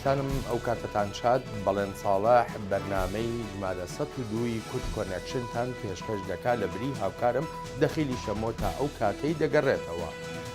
خۆشەویستانم ئەو کاتەتان شاد، بەڵێن ساڵح بەرنامەی ژمارە 102 ی کورد کۆنێکشنتان پێشکەش دەکا لە بری هاوکارم دەخیلی شەمۆ تا ئەو کاتەی دەگەڕێتەوە.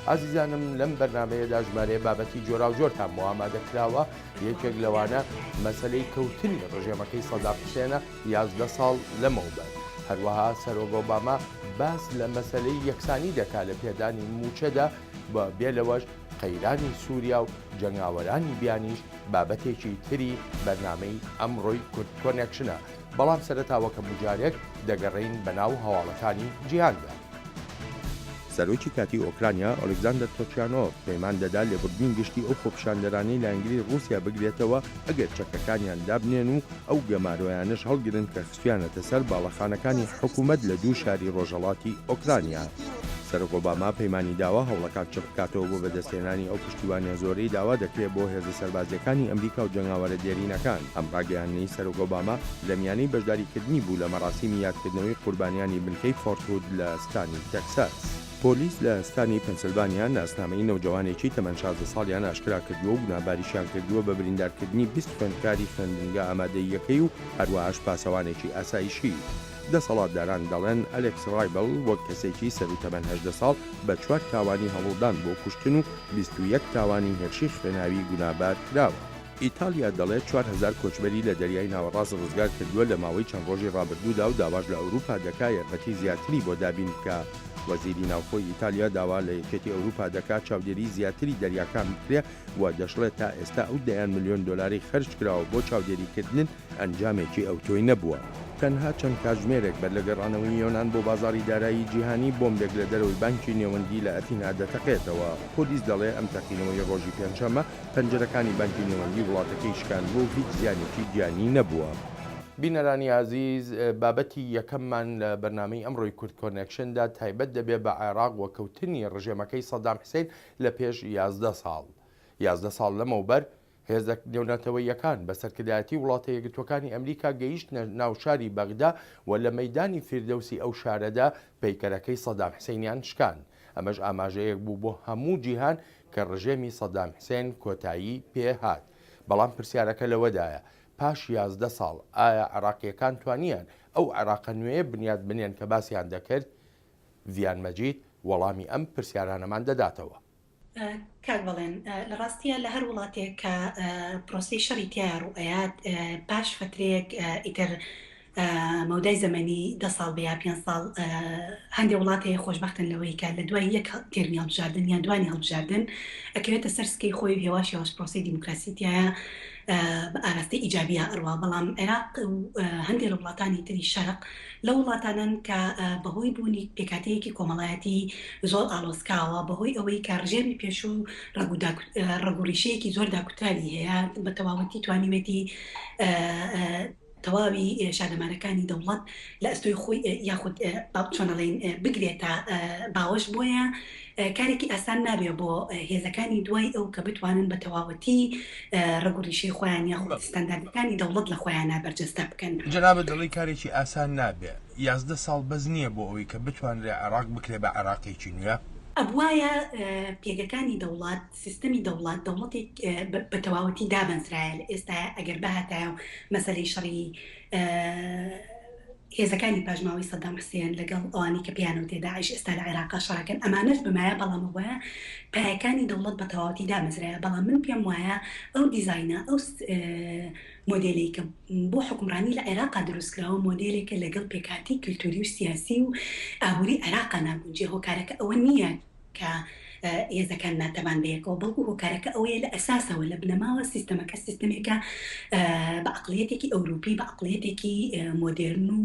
ئازیزانم لەم بەرنامەیەدا ژمارەیە بابەتی جۆراوجۆرتان بۆ ئامادە کراوە یەکێک لەوانە مەسەلەی کەوتنی ڕژێمەکەی سەدام حسێنە 11 ساڵ لەمەوبەر. هەروەها سەرۆک ئۆباما باس لە مەسەلەی یەکسانی دەکا لە پێدانی مووچەدا و بێ لەوەش قەیرانی سووریا و جەنگاوەرانی بیانیش بابەتێکی تری بەرنامەی ئەمڕۆی کورد کۆنێکشنە. بەڵام سەرەتا وەک هەموو جارێک دەگەڕێین بەناو هەواڵەکانی جیهاندا. سەرۆکی کاتیی ئۆکرانیا، ئۆلێکزاندەر تۆچیانۆڤ، پەیمان دەدا لێبوردنی گشتی ئەو خۆپیشاندەرانەی لایەنگری ڕووسیا بگرێتەوە ئەگەر چەکەکانیان دابنێن و ئەو گەمارۆیانەش هەڵگرن کە خستویانەتە سەر باڵەخانەکانی حکومەت لە دوو شاری ڕۆژهەڵاتی ئۆکرانیا. سەرۆک ئۆباما پەیمانی داوە هەوڵەکان چڕ بکاتەوە بۆ بەدەستهێنانی ئەو پشتیوانیە زۆرەی داوا دەکرێت بۆ هێزە سەربازییەکانی ئەمریکا و جەنگاوەرە دێرینەکان. ئەم ڕاگەیاندنەی سەرۆک ئۆباما لە میانەی بەشداریکردنی بوو لە مەراسیمی یادکردنەوەی قوربانیانی بنکەی فۆرت هود لە ستانی تەکساس. پۆلیس لە ستانی پەنسلڤانیا ناسنامەی نەوجەوانێکی تەمەن 16 ساڵیان ئاشکرا کردووە و گوناهباریشیان کردووە بە بریندارکردنی 20 خوێندکاری خوێندنگا ئامادەییەکەی و هەروەهاش پاسەوانێکی ئاسایشی. دەسەڵاتداران دەڵێن ئەلێکس ڕایبڵ وەک کەسێکی سەروو تەمەن 18 ساڵ بە چوار تاوانی هەوڵدان بۆ کوشتن و 21 تاوانی هێرشی خوێناوی گوناهبار کراوە. ئیتاڵیا دەڵێت 4000 کۆچبەری لە دەریای ناوەڕاست ڕزگار کردووە لە ماوەی چەند ڕۆژی ڕابردوودا و داواش لە ئەوروپا دەکا یارمەتی زیاتری بۆ دابین بکا. وەزیری ناوخۆی ئیتالیا داوا لە یەکێتی ئەوروپا دەکا چاودێری زیاتری دەریاکان بکرێ و دەشڵێت تا ئێستا ئەو دەیان ملیۆن دۆلارەی خەرج کراوە بۆ چاودێریکردن ئەنجامێکی ئەوتۆی نەبووە. تەنها چەند کاتژمێرێک بەر لە گەڕانەوەی یۆنان بۆ بازاڕی دارایی جیهانی، بۆمبێک لە دەرەوەی بانکی نێوەندی لە ئەثینا دەتەقێتەوە. پۆلیس دەڵێ ئەم تەقینەوەی ڕۆژی پێنجشەممە پەنجەرەکانی بانکی نێوەندی وڵاتەکەی شکاندووە و هیچ زیانێکی گیانی نەبووە. بینەرانی ئازیز بابەتی یەکەممان لە بەرنامەی ئەمڕۆی کورد کۆنێکشندا تایبەت دەبێ بە عێراق و کەوتنی ڕژێمەکەی سەدام حسین لە پێش 11 ساڵ. 11 ساڵ لەمەوبەر هێزە نێونەتەوەییەکان بە سەرکردایەتی وڵاتە یەکگرتووەکانی ئەمریکا گەیشتنە ناو شاری بەغدا و لە مەیدانی فیردەوسی ئەو شارەدا پەیکەرەکەی سەدام حسینیان شکاند. ئەمەش ئاماژەیەک بوو بۆ هەموو جیهان کە ڕژێمی سەدام حسێن کۆتایی پێ هات. بەڵام پرسیارەکە لەوەدایە پاش 11 ساڵ ئایا عێراقییەکان توانیان ئەو عێراقە نوێیە بنیات بنێن کە باسیان دەکرد؟ ڤیان مەجید وەڵامی ئەم پرسیارانەمان دەداتەوە. کاک بەڵێن، لە ڕاستیا لە هەر وڵاتێک کە پرۆسەی شەڕی تیایا ڕوو ئەیات پاش فەترەیەک ئیتر مەودای زەمەنی دە ساڵ بێ یا پێنج ساڵ هەندێ وڵات هەیە خۆشبەختن لەوەی کە لە دوای یەک تێرمی هەڵبژاردن یان دوانی هەڵبژاردن ئەکەوێتە سەر سکەی خۆی و هێواش هێواش پرۆسەی دیموکراسی تیایا بە ئاراستەی ئیجابیا ئەڕوا بەڵام عێراق و هەندێ لە وڵاتانی تری شەرق لەو وڵاتانەن کە بەهۆی بوونی پێکهاتەیەکی کۆمەڵایەتی زۆر ئاڵۆزکاوە، بەهۆی ئەوەی کە ڕژێمی پێشوو ڕەگ و ڕیشەیەکی زۆر داکوتراوی هەیە، بە تەواوەتی توانیوێتی تەواوی شادەمارەکانی دەوڵەت لە ئەستۆی خۆی یاخود چۆن ئەڵێین بگرێتە باوەش، بۆیە کارێکی ئاسان نابێ بۆ هێزەکانی دوای ئەو کە بتوانن بە تەواوەتی ڕەگ و ڕیشەی خۆیان یاخود ستانداردەکانی دەوڵەت لە خۆیانا بەرجەستە بکەن. جەنابت دەڵێی کارێکی ئاسان نابێ، 11 ساڵ بەس نییە بۆ ئەوەی کە بتوانرێ عێراق بکرێ بە عێراقێکی نوێ؟ ئەبوایە پێگەکانی دەوڵەت، سیستەمی دەوڵەت، دەوڵەتێک بە تەواوەتی دابەزرایە لە ئێستایا ئەگەر بهاتایە و مەسەلەی شەڕی هێزەکانی پاشماوەی سەدام حسێن لەگەڵ ئەوانەی کە پێیان وتێ داعش ئێستا لە عێراقا شەڕەکەن ئەمانەش بمایە بەڵام ئەوە پایەکانی دەوڵەت بە تەواوەتی دامەزرایە بەڵام من پێم وایە ئەو دیزاینە ئەو مۆدێلەی کە بۆ حوکمڕانی لە عێراقا دروستکراوە مۆدێلێکە لەگەڵ پێکهاتەی کلتوری و سیاسی و ئابوری عێراقا ناگونجێ هۆکارەکە ئەوە نییە کە هێزەکان ناتەبان بەیەکەوە، بەڵکو هۆکارەکە ئەوەیە لە ئەساسەوە، لە بنەماوە سیستەمەکە سیستەمێکە بە عەقڵیەتێکی ئەوروپی، بە عەقڵیەتێکی مۆدێرن و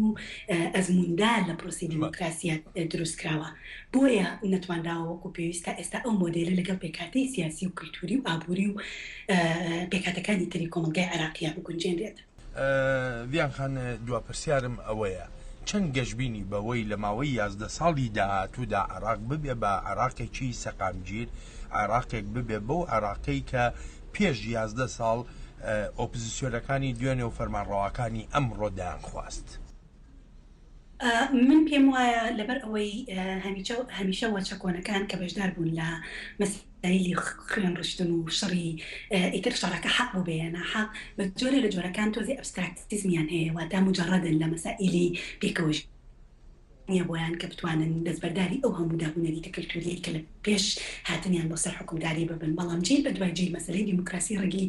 ئەزمووندار لە پرۆسەی دیموکراسییە دروستکراوە، بۆیە نەتوانراوە وەکو پێویست تا ئێستا ئەو مۆدێلە لەگەڵ پێکهاتەی سیاسی و کلتوری و ئابووری و پێکهاتەکانی تری کۆمەڵگای عێراقییە بگونجێنرێت. ڤیان خان دوا پرسیارم ئەوەیە چەند گەشبینی بەوەی لە ماوەی 11 ساڵی داهاتوودا عێراق ببێ بە عێراقێکی سەقامگیر، عێراقێک ببێ بەو عێراقەی کە پێش 11 ساڵ ئۆپزسیۆنەکانی دوێنێ و فەرمانڕەواکانی ئەمڕۆ دەیانخواست؟ من پێم وایە لەبەر ئەوەی هەمیچە هەمیشە وەچە کۆنەکان کە بەشدار بوون لە مەسایلی خوێن ڕشتن و شەڕی ئیتر شەڕەکە حەق بووبێ یا ناحەق بە جۆرێ لە جۆرەکان تۆزێ ئەبستراکتیزمیان هەیە واتە موجەڕەدن لە مەسائیلی پێکەوە نیە بۆیان کە بتوانن دەستبەرداری ئەو هەموو داب و نەریتە کلتوریەی کە لە پێش هاتنیان بۆ سەر حوکمداری ببن بەڵام جیل بە دوای جیل مەسەلەی دیموکراسی ڕەگی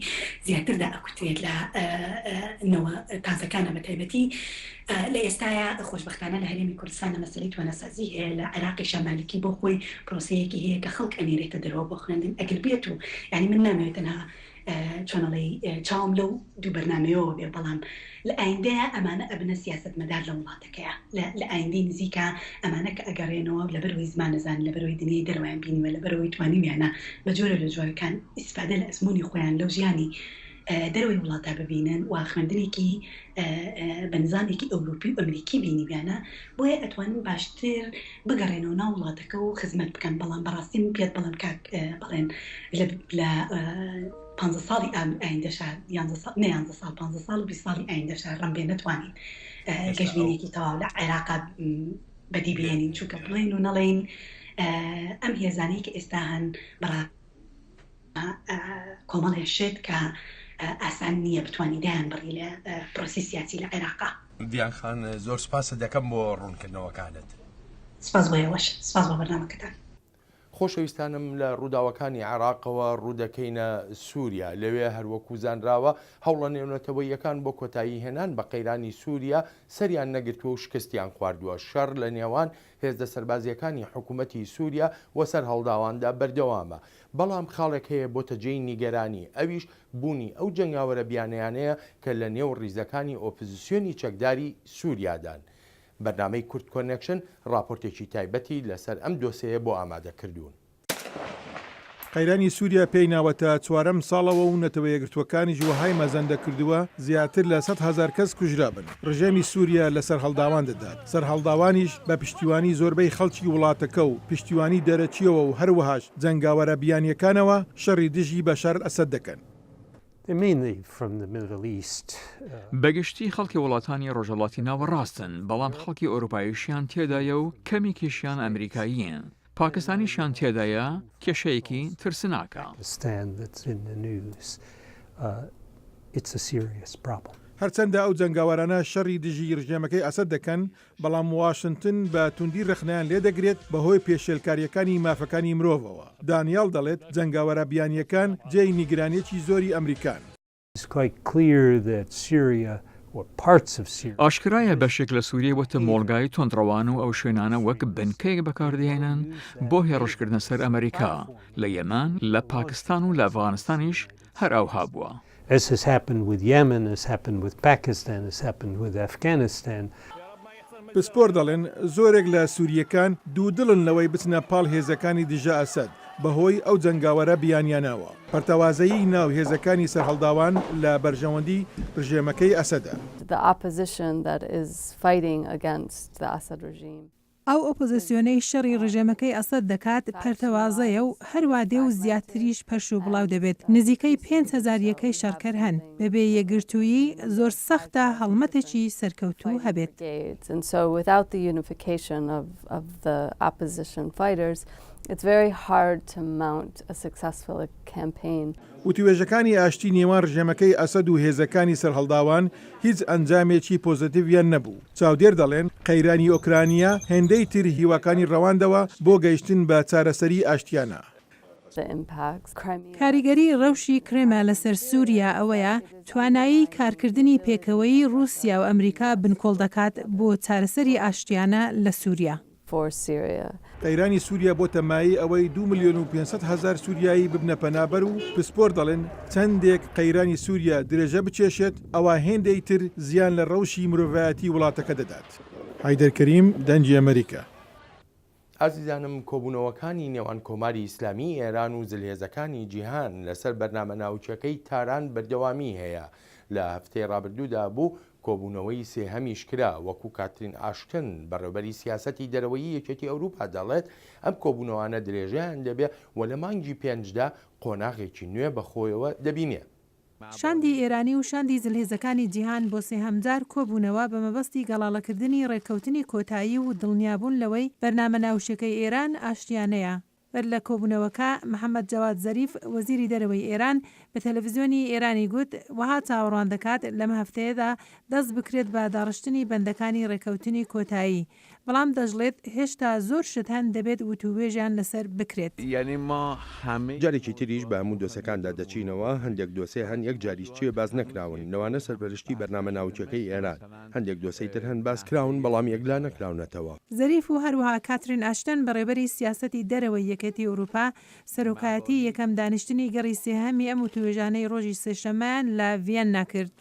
زیاتر دائەکوترێت لە نەوە تازەکانە بە تایبەتی لە ئێستایا خۆشبەختانە لە هەرێمی کوردستانە مەسەلەی تواناسازی هەیە لە عێراقیشا مالکی بۆ خۆی پرۆسەیەکی هەیە کە خەڵک ئەنێرێتە دەرەوە بۆ خوێندن ئەگەر بێت و یانی من نامەوێت تەنها چۆن ئەڵێی چاوم لەو دوو بەرنامەیەوە بێ بەڵام لە ئایندەیا ئەمانە ئەبنە سیاسەتمەدار لە وڵاتەکەیا لە لە ئایندەی نزیکا ئەمانە کە ئەگەڕێنەوە لەبەرئەوەی زمان ئەزانن لەبەرئەوەی دنیای دەرەوەیان بینیوە لەبەرئەوەی توانیویانە بە جۆرە لە جۆرەکان ئیسفادە لە ئەزموونی خۆیان لەو ژیانی دەرەوەی وڵاتا ببینن و خوێندنێکی بە نزامێکی ئەوروپی و ئەمریکی بینیویانە بۆیە ئەتوانن باشتر بگەڕێنەوە ناو وڵاتەکە و خزمەت بکەن بەڵام بەڕاستی من پێت بڵێم کاک بەڵێن لە لە پانزە ساڵی ئایندەشا یانزە ساڵ نە یانزە ساڵ پانزە ساڵ و 20 ساڵی ئایندەشا ڕەنبێ نەتوانین گەشبینێکی تەواو لە عێراقا بەدی بهێنین چونکە بڵێین و نەڵێین ئەم هێزانەی کە ئێستا هەن بەڕا کۆمەڵێ شت کە ئاسان نییە بتوانی دایان بڕی لە پرۆسی سیاسی لە عێراقا. ڤیان خان زۆر سوپاست دەکەم بۆ ڕوونکردنەوەکانت. سپاس بۆ ئێوەش. سپاس بۆ بەرنامەکەتان. خۆشەویستانم لە ڕووداوەکانی عێراقەوە ڕوودەکەینە سووریا، لەوێ هەروەکو زانراوە هەوڵە نێونەتەوەییەکان بۆ کۆتایی هێنان بە قەیرانی سووریا سەریان نەگرتووە و شکستیان خواردووە، شەڕ لە نێوان هێزە سەربازییەکانی حکومەتی سووریا و سەرهەڵداواندا بەردەوامە، بەڵام خاڵێک هەیە بۆتە جێی نیگەرانی، ئەویش بوونی ئەو جەنگاوەرە بیانیانەیە کە لە نێو ڕیزەکانی ئۆپزسیۆنی چەکداری سووریادان. بەرنامەی کورد کۆنێکشن ڕاپۆرتێکی تایبەتی لەسەر ئەم دۆسێیە بۆ ئامادە کردوون. قەیرانی سووریا پێی ناوەتە چوارەم ساڵەوە و نەتەوەیەکگرتووەکانیش وەهای مەزەندە کردووە زیاتر لە 100,000 کەس کوژرابن. ڕژێمی سووریا لە سەرهەڵداوان دەدات. سەرهەڵداوانیش بە پشتیوانی زۆربەی خەڵکی وڵاتەکە و پشتیوانی دەرەکییەوە و هەروەهاش جەنگاوەرە بیانییەکانەوە شەڕی دژی بەشار ئەسەد دەکەن. بەگشتی خەڵکی وڵاتانی ڕۆژهەڵاتی ناوەڕاستن، بەڵام خەڵکی ئەوروپاییشیان تێدایە و کەمێکیشیان ئەمریکایین. پاکستانیشیان تێدایە، کێشەیەکی ترسناکە. هەرچەندە ئەو جەنگاوەرانە شەڕی دژی ڕژێمەکەی ئەسەد دەکەن، بەڵام واشنتن بە توندی ڕەخنەیان لێدەگرێت بەهۆی پێشێلکارییەکانی مافەکانی مرۆڤەوە. دانیاڵ دەڵێت جەنگاوەرە بیانییەکان جێی نیگرانییەکی زۆری ئەمریکان. ئاشکرایە بەشێک لە سوریە بۆتە مۆڵگای توندڕەوان و ئەو شوێنانە وەک بنکەیەک بەکاردەهێنن بۆ هێڕشکردنە سەر ئەمریکا، لە یەمەن، لە پاکستان و لە ئەفغانستانیش هەر ئاوها بووە. پسپۆر دەڵێن زۆرێک لە سورییەکان دوودڵن لەوەی بچنە پاڵ هێزەکانی دژە ئەسەد بەهۆی ئەو جەنگاوەرە بیانیانەوە. پەرتەوازەیی ناو هێزەکانی سەرهەڵداوان لە بەرژەوەندی ڕژێمەکەی ئەسەدە. ئەو ئۆپۆزسیۆنەی شەڕی ڕژێمەکەی ئەسەد دەکات پەرتەوازەیە و هەروا دێ و زیاتریش پەرش و بڵاو دەبێت، نزیکەی 5000 یەکەی شەڕکەر هەن، بەبێ یەکگرتوویی زۆر سەختە هەڵمەتێکی سەرکەوتوو هەبێت. وتوێژەکانی ئاشتی نێوان ڕژێمەکەی ئەسەد و هێزەکانی سەرهەڵداوان هیچ ئەنجامێکی پۆزەتیڤیان نەبوو. چاودێر دەڵێن قەیرانی ئۆکرانیا هێندەی تر هیواکانی ڕەواندەوە بۆ گەیشتن بە چارەسەری ئاشتیانە. کاریگەری ڕەوشی کرێما لەسەر سوریا ئەوەیە توانایی کارکردنی پێکەوەیی ڕووسیا و ئەمریکا بنکۆڵ دەکات بۆ چارەسەری ئاشتیانە لە سوریا. for Syria. قەیرانی سوریا بۆتە مایەی ئەوەی دوو ملیۆن و 500 هەزار سوریایی ببنە پەنابەر و پسپۆر دەڵێن چەندێک قەیرانی سوریا درێژە بکێشێت ئەوا هێندەی تر زیان لە ڕەوشی مرۆڤایەتی وڵاتەکە دەدات. حەیدەر کەریم، دەنگی ئەمەریکا. ئازیزانم کۆبوونەوەکانی نێوان کۆماری ئیسلامیی ئێران و زلهێزەکانی جیهان لەسەر بەرنامە ناوکیەکەی تاران بەردەوامیی هەیە، لە هەفتەی ڕابردوودا بوو کۆبوونەوەی سێهەمیش کرا، وەکو کاترین ئاشتن، بەڕێوبەری سیاسەتی دەرەوەیی یەکێتی ئەوروپا دەڵێت، ئەم کۆبوونەوانە درێژەیان دەبێ و لە مانگی پێنجدا قۆناغێکی نوێ بەخۆیەوە دەبینێ. شاندی ئێرانی و شاندی زلهێزەکانی جیهان بۆ سێهەم جار کۆبوونەوە بە مەبەستی گەڵاڵەکردنی ڕێککەوتنی کۆتایی و دڵنیابوون لەوەی بەرنامە ناوکیەکەی ئێران ئاشتیانەیە. بەر لە کۆبوونەوەکە، محەمەد جەواد زەریف، وەزیری دەرەوەی ئێران، بە تەلەفزیۆنی ئێرانی گوت، وەها چاوەڕوان دەکات لەم هەفتەیەدا دەست بکرێت بە داڕشتنی بەندەکانی ڕێککەوتنی کۆتایی، بەڵام دەشڵێت، هێشتا زۆر شت هەن دەبێت وتووێژیان لەسەر بکرێت. جارێکی تریش بە هەموو دۆسێکاندا دەچینەوە، هەندێک دۆسێ هەن یەکجاریش چێ باس نەکراون، لەوانە سەرپەرشتی بەرنامە ناوکیەکەی ئێران. هەندێک دۆسێی تر هەن باس کراون بەڵام یەکلا نەکراونەتەوە. زەریف و هەروەها کاترین ئاشتن بەڕێوبەری سیاسەتی دەرەوەی یەکێتی ئەوروپا سەرۆکایەتی یەکەم دانیشتنی گەڕی سێهەمی ئەم وتووێژانەی ڕۆژی سێشەممەیان لە ڤیەننا کرد.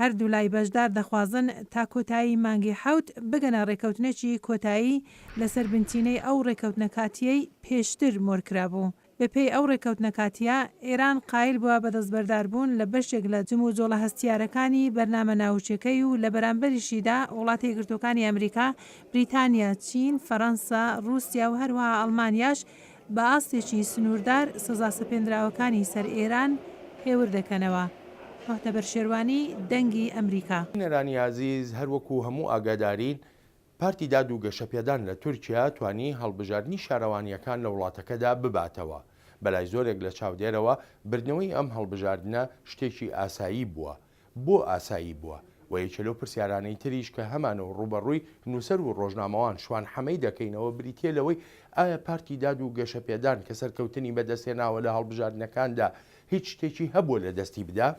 هەردوولای بەشدار دەخوازن تا کۆتایی مانگی حەوت بگەنە ڕێکەوتنێکی کۆتایی لەسەر بنچینەی ئەو ڕێکەوتنە کاتییەی پێشتر مۆرکرابوو. بەپێی ئەو ڕێککەوتنە کاتییە، ئێران قایل بووە بە دەستبەرداربوون لە بەشێک لە جموجۆڵە هەستیارەکانی بەرنامە ناوکییەکەی و لە بەرامبەریشیدا وڵاتە یەکگرتووەکانی ئەمریکا، بریتانیا، چین، فەرەنسا، ڕووسیا و هەروەها ئەڵمانیاش بە ئاستێکی سنووردار سزا سەپێندراوەکانی سەر ئێران هێور دەکەنەوە. موعتەبەر شێروانی، دەنگی ئەمریکا. بینەرانی ئازیز هەر وەکو هەموو ئاگادارین پارتی داد و گەشەپێدان لە تورکیا توانی هەڵبژاردنی شارەوانییەکان لە وڵاتەکەدا بباتەوە. بەلای زۆرێک لە چاودێرەوە بردنەوەی ئەم هەڵبژاردنە شتێکی ئاسایی بووە. بۆ ئاسایی بووە؟ وە یەکێ لەو پرسیارانەی تریش کە هەمانە و ڕووبەڕووی نووسەر و ڕۆژنامەوان شوان حەمەی دەکەینەوە بریتییە لەوەی ئایا پارتی داد و گەشەپێدان کە سەرکەوتنی بەدەستهێناوە لە هەڵبژاردنەکاندا هیچ شتێکی هەبووە لە دەستی بدا؟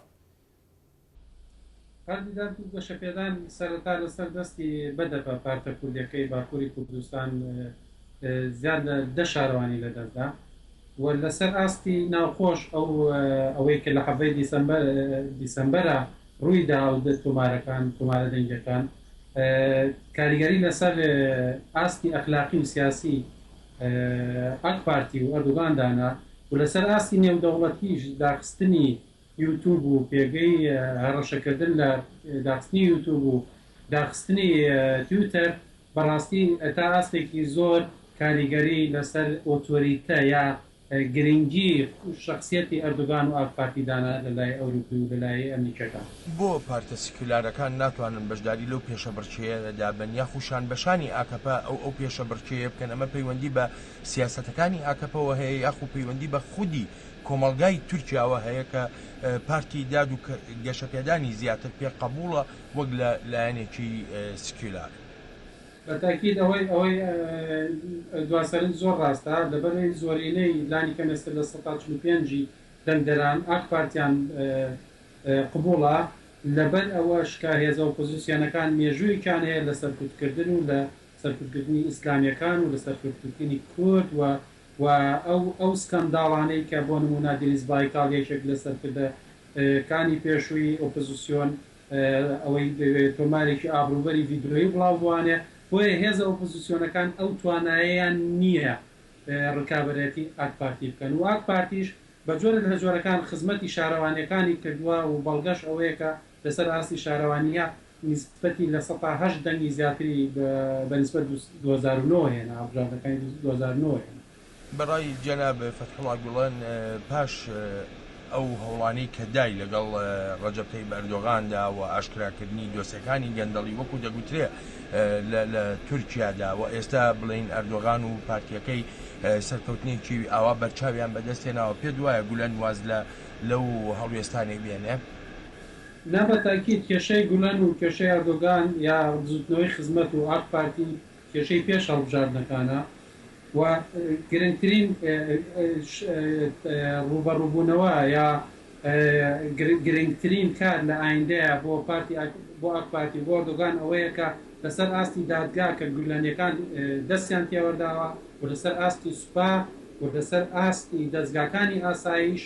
پارتی داد و گەشەپێدان سەرەتا لەسەر دەستی بەدەپە، پارتە کوردیەکەی باکوری کوردستان زیاد لە دە شارەوانی لەدەستدا و لەسەر ئاستی ناوخۆش ئەو ئەوەی کە لە حەڤەی دیسەمبەر دیسەمبەرا ڕوویدا ئەو تۆمارەکان تۆمارە دەنگیەکان کاریگەری لەسەر ئاستی ئەخلاقی و سیاسی ئاک پارتی و ئەردوگان دانا و لەسەر ئاستی نێودەوڵەتیش داخستنی یوتوب و پێگەی هەڕەشەکردن لە داخستنی یوتوب و داخستنی تویتەر بەڕاستی تا ئاستێکی زۆر کاریگەری لەسەر ئۆتۆریتە یا گرنگی شەخسیەتی ئەردۆگان و ئاک پارتی دانا لە لای ئەوروپی و لە لای ئەمریکیەکان. بۆ پارتە سیکولارەکان ناتوانن بەشداری لەو پێشەبڕکێیەدا بن یاخو شان بەشانی ئاکەپە ئەو ئەو پێشەبڕکێیە بکەن ئەمە پەیوەندی بە سیاسەتەکانی ئاکەپەوە هەیە یاخو پەیوەندی بە خودی کۆمەڵگای تورکیاوە هەیە کە پارتی داد و گەشەپێدانی زیاتر پێ قەبوڵە وەک لە لایەنێکی سکیولار. بە تاکید ئەوەی ئەوەی دوا سەرنج زۆر ڕاستە، لەبەرئەوەی زۆرینەی لانی کەم ئێستا 45% ی دەنگدەران ئاک پارتیان قبوڵە، لەبەر ئەوەش کە هێزە ئۆپۆزیسیۆنەکان مێژوویەکیان هەیە لە سەرکوتکردن و لە سەرکوتکردنی ئیسلامیەکان و لە سەرکوتکردنی کورد و و ئەو ئەو سکەنداڵانەی کە بۆ نموونە دێنیز بایکاڵ یەکێک لە سەرکردە کانی پێشووی ئۆپۆزیسیۆن ئەوەی تۆمارێکی ئابڕووبەری ڤیدیۆیی بڵاو بووانێ، بۆیە هێزە ئۆپۆزیسیۆنەکان ئەو توانایەیان نییە ڕکابەرایەتی ئاک پارتی بکەن و ئاک پارتیش بە جۆرێک لە جۆرەکان خزمەتی شارەوانییەکانی کردووە و بەڵگەش ئەوەیە کە لەسەر ئاستی شارەوانییە نیسبەتی 8% دەنگی زیاتری بە نیسبەت 2009 هێنا، هەڵبژاردنەکانی 2009 هێنا. بە ڕای جەناب فەتحوڵا گوڵەن پاش ئەو هەوڵانەی کە دای لەگەڵ ڕەجەب تەیب ئەردۆغاندا و ئاشکراکردنی دۆسێکانی گەندەڵی وەکو دەگوترێ لە تورکیادا و ئێستا بڵێین ئەردۆغان و پارتیەکەی سەرکەوتنێکی ئاوا بەرچاویان بەدەست هێناوە پێت وایە گولەن واز لە لەو هەڵوێستانەی بێنێ؟ نا بە تاکید کێشەی گولەن و کێشەی ئەردۆگان یا بزوتنەوەی خزمەت و ئاک پارتی کێشەی پێش هەڵبژاردنەکانە و گرنگترین ڕووبەڕووبوونەوە یا گرنگترین کار لە ئایندەیە بۆ پارتی بۆ ئاک پارتی و بۆ ئەردۆگان ئەوەیە کە لەسەر ئاستی دادگا کە گولەنیەکان دەستیان تێوەرداوە و لەسەر ئاستی سوپا و لەسەر ئاستی دەزگاکانی ئاسایش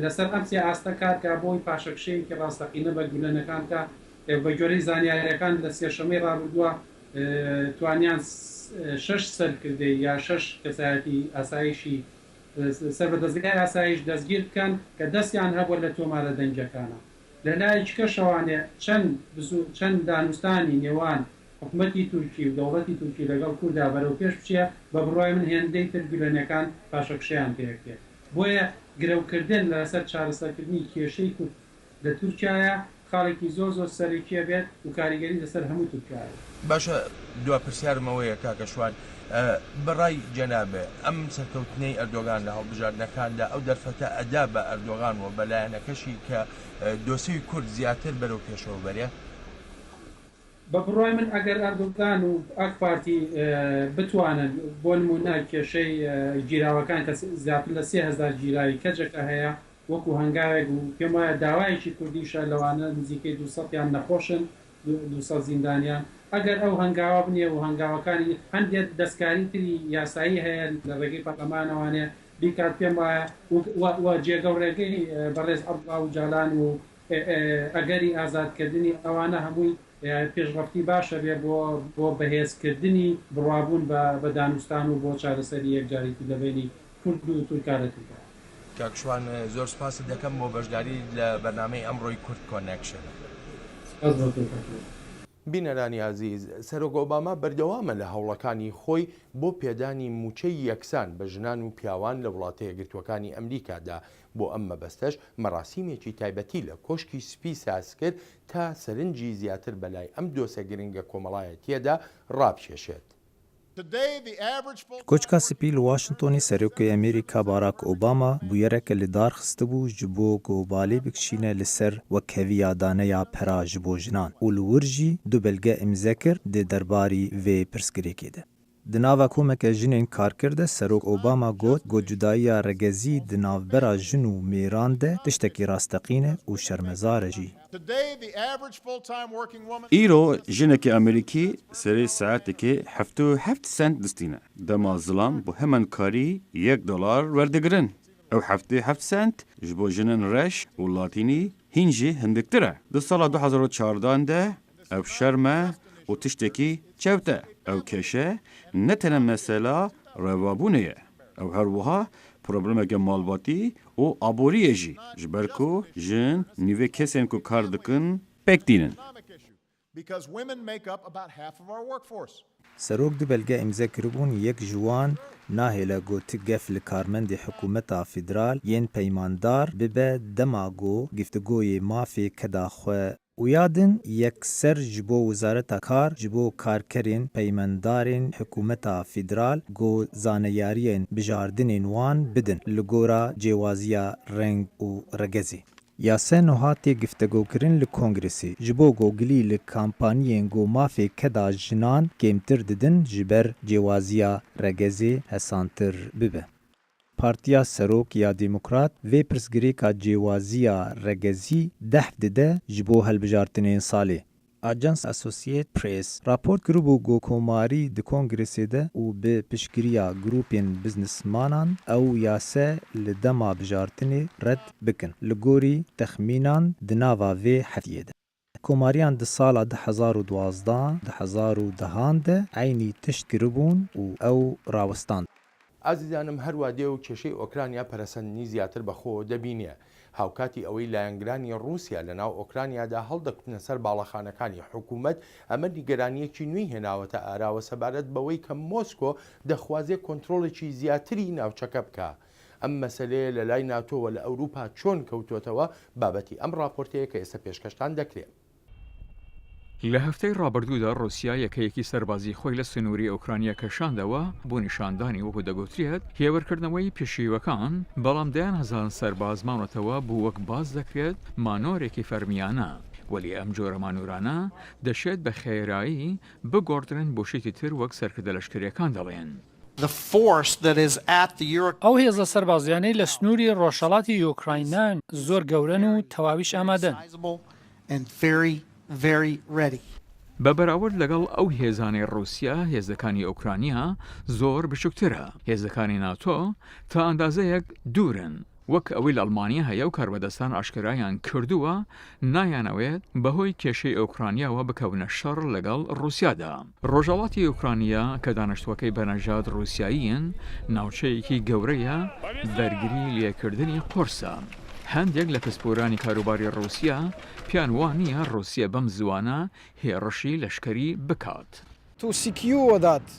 لەسەر ئەم سێ ئاستە کار کا بۆی پاشەکشەیەکی ڕاستەقینە بە گولەنەکان بکا. بە گوێرەی زانیاریەکان لە سێشەمەی ڕابردووە توانیان شەش سەرکردەی یا شەش کەسایەتی ئاسایشی سەر بە دەزگای ئاسایش دەستگیر بکەن کە دەستیان هەبووە لە تۆمارە دەنگیەکانا. لە لایەکی کەشەوانێ چەند بزو چەند دانوستانی نێوان حکومەتی تورکی و دەوڵەتی تورکی لەگەڵ کوردا بەرەو پێش بچێ بە بڕوای من هێندەی تر گولەنەکان پاشەکشەیان پێ ئەکرێ. بۆیە گرەوکردن لەسەر چارەسەرکردنی کێشەی کورد. لە تورکیایە خاڵێکی زۆر زۆر سەرەکی ئەبێت و کاریگەری لەسەر هەموو تورکیا ئەبێت. باشە دوا پرسیارم ئەوەیە کاکە شوان بە ڕای جەنابێ ئەم سەرکەوتنەی ئەردۆگان لە هەڵبژاردنەکاندا ئەو دەرفەتە ئەدا بە ئەردۆغان و بە لایەنەکەشی کە دۆسێی کورد زیاتر بەرەو پێشەوە بەرێ؟ بە بڕوای من ئەگەر ئەردۆگان و ئاک پارتی بتوانن بۆ نموونە کێشەی گیراوەکان کە زیاتر لە 3000 گیراوی کەجەکە هەیە وەکو هەنگاوێک و پێم وایە داوایەکی کوردیشە لەوانە نزیکەی 200 یان نەخۆشن 200 زیندانیان ئەگەر ئەو هەنگاوە بنێ و هەنگاوەکانی هەندێک دەستکاری تری یاسایی هەیە لە ڕێگەی پەرلەمانەوانێ بیکات پێم وایە و جێگە و ڕێگەی بەڕێز عەبدوڵا ئۆجالان و ئەگەری ئازادکردنی ئەوانە هەمووی پێشڕەفتی باشە بێ بۆ بۆ بەهێزکردنی بڕوابوون بە بە دانوستان و بۆ چارەسەری یەکجاریی لە بەینی کورد و تورکا لە تورکیا. کاک شوان زۆر سوپاست دەکەم بۆ بەشداریت لە بەرنامەی ئەمڕۆی کورد کۆنێکشن. سوپاس بۆ تۆ کاک شوان. بینەرانی ئازیز، سەرۆک ئۆباما بەردەوامە لە هەوڵەکانی خۆی بۆ پێدانی مووچەی یەکسان بە ژنان و پیاوان لە وڵاتە یەکگرتووەکانی ئەمریکادا، بۆ ئەم مەبەستەش مەراسیمێکی تایبەتی لە کۆشکی سپی سازکرد تا سەرنجی زیاتر بەلای ئەم دۆسە گرنگە کۆمەڵایەتییەدا ڕابکێشێت. Koçka Spî li Washingtonê Serokê Amerîka Barack Obama bûyereke li dar xistibû ji bo ku balê bikişîne li ser wekheviya daneya pera ji bo jinan û li wir jî du belge îmze kir di derbarî vê pirsgirêkê de. Di nava komeke jinên karkir de Serok Obama got ku cudayiya regezî di navbera jin û mêran de tiştekî rasteqîn e û şermezar e jî. Îro jineke Amerîkî serê saetekê 77 sent distîne. Dema zilam bo heman karî yek dolar werdigirin. Ew 77 sent ji bo jinên reş û latînî hîn jî hindiktir e. Di sala 2014 de ev şerm e û tiştekî çewt e. Ew kêşe ne tenê mesela rewabûnê ye. Ew her wiha problemeke malbatî û aborî ye jî, ji ber ku jin nîvê kesên ku kar dikin pêk tînin. Serok du belge îmze kiribûn, yek ji wan nahêle ku ti gef li karmendê hikûmeta federal yên peymandar bibe dema ku giftigoyê mafê keda xwe û ya din yekser ji bo Wezareta Kar ji bo karkerên peymandarên hikûmeta federal ku zaneyariyên bijardinên wan bidin li gora cêwaziya reng û regezê. Yase nuha tê giftegokirin li Kongresê ji bo ku gilî li kampaniyên ku mafê keda jinan kêmtir didin ji ber cêwaziya regezê hesantir bibe. Partiya Serok ya Demokrat vê pirsgirêka cêwaziya regezî dehf dide ji bo hilbijartinên salê. Ajans Associated Press raport kiribû ku Komarî di Kongresê de û bi piştgiriya grûpên biznismanan ew yase li dema bijartinê red bikin, li gorî texmînan di nava vê heftiyê de. Komariyan di sala 2012, 2010an de eynî tişt kiribûn û ew rawestandin. ئازیزانم هەروا دێ و کێشەی ئۆکرانیا پەرەسەندنی زیاتر بە خۆوە دەبینێ، هاوکاتی ئەوەی لایەنگرانی ڕووسیا لە ناو ئۆکرانیادا هەڵدەکوتنە سەر باڵەخانەکانی حکوومەت، ئەمە نیگەرانییەکی نوێی هێناوەتە ئاراوە سەبارەت بەوەی کە مۆسکۆ دەخوازێ کۆنترۆڵێکی زیاتری ناوچەکە بکا. ئەم مەسەلەیە لە لای ناتۆوە لە ئەوروپا چۆن کەوتۆتەوە بابەتی ئەم ڕاپۆرتەیە کە ئێستا پێشکەشتان دەکرێ. لە هەفتەی ڕابردوودا ڕووسیا یەکەیەکی سەربازی خۆی لە سنووری ئۆکرانیا کشاندەوە بۆ نیشاندانی وەکو دەگوترێت هێورکردنەوەی پشیوەکان، بەڵام دەیان هەزار سەرباز ماونەتەوە بۆ وەک باس دەکرێت مانۆرێکی فەرمیانە، وەلی ئەم جۆرە مانۆرانە دەشێت بە خێرایی بگۆڕدرێن بۆ شتی تر وەک سەرکردە لەشکرییەکان دەڵێن. ئەو هێزە سەربازییانەی لە سنووری ڕۆژهەڵاتی یۆکراینان زۆر گەورەن و تەواویش ئامادەن. بە بەراورد لەگەڵ ئەو هێزانەی ڕووسیا، هێزەکانی ئۆکرانیا زۆر بچووکترە. هێزەکانی ناتۆ تا ئەندازەیەک دوورن. وەک ئەوەی لە ئەڵمانیا هەیە و کاربەدەستان ئاشکرایان کردووە نایانەوێت بەهۆی کێشەی ئۆکرانیاوە بکەونە شەڕ لەگەڵ ڕووسیادا. ڕۆژهەڵاتی ئۆکرانیا کە دانیشتووەکەی بە نەژاد ڕووسیایین، ناوچەیەکی گەورەیە، بەرگری لێکردنی قورسە. هەندێک لە پسپۆرانی کاروباری ڕووسیا پێیان وا نییە ڕووسیا بەم زووانە هێڕشی لەشکەری بکات.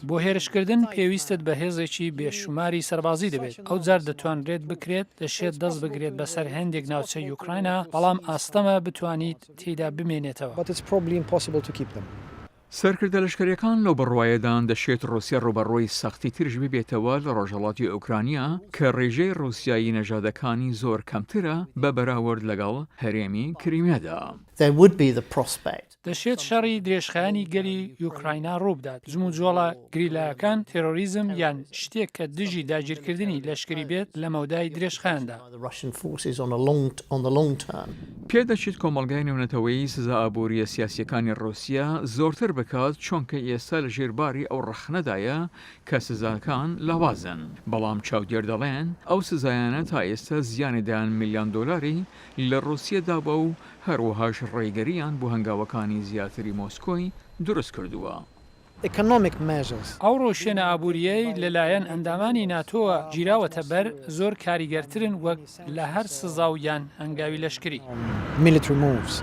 بۆ هێرشکردن پێویستت بە هێزێکی بێشوماری سەربازی دەبێت، ئەوجار دەتوانرێت بکرێت، دەشێت دەست بگرێت بەسەر هێندێک ناوچەی یوکراینا، بەڵام ئاستەمە بتوانیت تێیدا بمێنێتەوە. سەرکردە لەشکەرییەکان لەو بڕوایەدان دەشێت ڕووسیا ڕووبەڕووی سەختی تریش ببێتەوە لە ڕۆژهەڵاتی ئۆکرانیا کە ڕێژەی ڕووسیایی نەژادەکانی زۆر کەمترە بە بەراورد لەگەڵ هەرێمی کریمیادا. دەشێت شەڕی درێژخایەنی گەلی یوکراینا ڕووبدات، جموجۆڵە گریلایەکان، تێرۆریزم یان شتێک کە دژی داگیرکردنی لەشکری بێت لە مەودای درێژخایەندا. پێدەچێت کۆمەڵگای نێونەتەوەیی سزا ئابوورییە سیاسییەکانی ڕووسیا زۆرتر بکات، چونکە ئێستا لە ژێر باری ئەو ڕەخنەدایە کە سزاکان لاوازن، بەڵام چاودێر دەڵێن ئەو سزایانە تا ئێستا زیانی دەیان ملیان دۆلاری لە ڕووسیە داوە و هەروەهاش ڕێگرییان بۆ هەنگاوەکانی زیاتری مۆسکۆی دروست کردووە. Economic measures. ئەو ڕێوشوێنە ئابوورییەی لەلایەن ئەندامانی ناتۆوە گیراوەتە بەر زۆر کاریگەرترن وەک لە هەر سزا و یان هەنگاوی لەشکری. Military moves.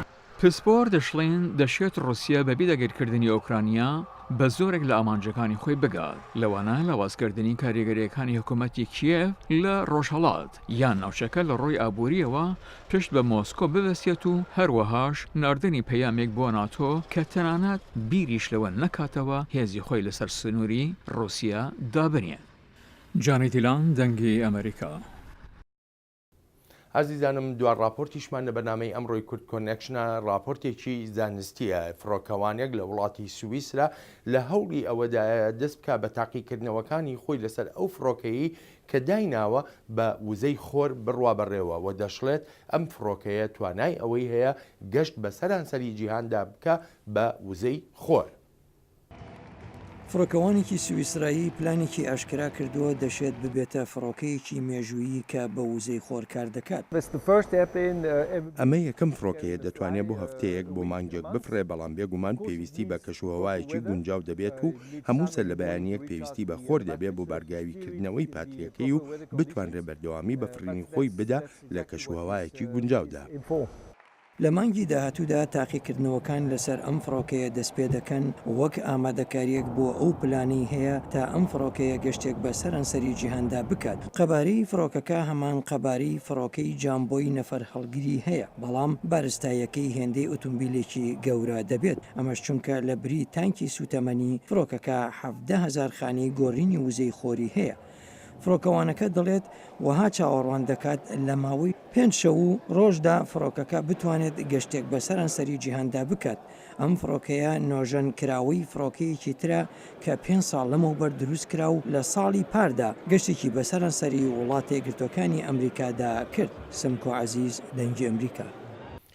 پسپۆر دەشڵێن، دەشێت ڕوسیا بەبێ داگیرکردنی ئۆکرانیا بە زۆرێک لە ئامانجەکانی خۆی بگات، لەوانە لاوازکردنی کاریگەرییەکانی حکومەتی کیێڤ لە ڕۆژهەڵات، یان ناوچەکە لە ڕووی ئابوورییەوە پشت بە مۆسکۆ ببەستێت و هەروەهاش ناردنی پەیامێک بۆ ناتۆ کە تەنانەت بیریش لەوە نەکاتەوە هێزی خۆی لەسەر سنووری ڕووسیا دابنێت. جانی دیلان، دەنگی ئەمەریکا. ئازیزانم دوا ڕاپۆرتیشمان لە بەرنامەی ئەمڕۆی کورد کۆنێکشنە ڕاپۆرتێکی زانستیە فڕۆکەوانێک لە وڵاتی سویسرا لە هەوڵی ئەوەدایە دەست بکا بە تاقیکردنەوەکانی خۆی لەسەر ئەو فڕۆکەیەی کە دایناوە بە وزەی خۆر بڕوا بەڕێوە و دەشڵێت ئەم فڕۆکەیە توانای ئەوەی هەیە گەشت بە سەرانسەری جیهاندا بکا بە وزەی خۆر. فڕۆکەوانێکی سویسرایی پلانێکی ئاشکرا کردووە دەشێت ببێتە فڕۆکەیەکی مێژوویی کە بە وزەی خۆر کاردەکات. ئەمە یەکەم فڕۆکەیە دەتوانێت بۆ هەفتەیەک بۆ مانگێک بفڕێ، بەڵام بێگومان پێویستی بە کەشوهەوایەکی گونجاو دەبێت و هەموو سەرلەبەیانییەک پێویستی بە خۆر دەبێ بۆ بارگاویکردنەوەی پاتریەکەی و بتوانرێ بەردەوامی بە فڕینی خۆی بدا لە کەشوهەوایەکی گونجاودا. لە مانگی داهاتوودا تاقیکردنەوەکان لەسەر ئەم فڕۆکەیە دەستپێدەکەن وەک ئامادەکارییەک بۆ ئەو پلانەی هەیە تا ئەم فڕۆکەیە گەشتێک بە سەرانسەری جیهاندا بکات. قەبارەی فڕۆکەکە هەمان قەبارەی فڕۆکەی جامبۆی نەفەرهەڵگری هەیە، بەڵام بارستاییەکەی هێندەی ئۆتۆمبیلێکی گەورە دەبێت، ئەمەش چونکە لە بری تانکی سووتەمەنی، فڕۆکەکە 17,000 خانەی گۆڕینی وزەی خۆری هەیە. فڕۆکەوانەکە دەڵێت وەها چاوەڕوان دەکات لە ماوەی پێنج شەو و ڕۆژدا فڕۆکەکە بتوانێت گەشتێک بە سەرانسەری جیهاندا بکات. ئەم فڕۆکەیە نۆژەن کراوەی فڕۆکەیەکی ترە کە پێنج ساڵ لەمەوبەر دروست کرا و لە ساڵی پاردا گەشتێکی بە سەرانسەری وڵاتەیەکگرتووەکانی ئەمریکادا کرد. سمکۆ عەزیز، دەنگی ئەمریکا.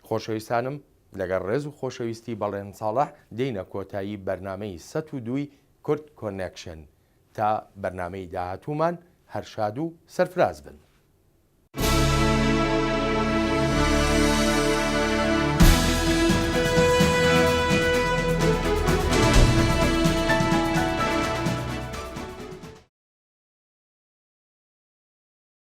خۆشەویستانم لەگەڵ ڕێز و خۆشەویستی بەڵێن ساڵح دێینە کۆتایی بەرنامەی 102 ی کورد کۆنێکشن تا بەرنامەی داهاتوومان هەر شاد و سەرفراز بن.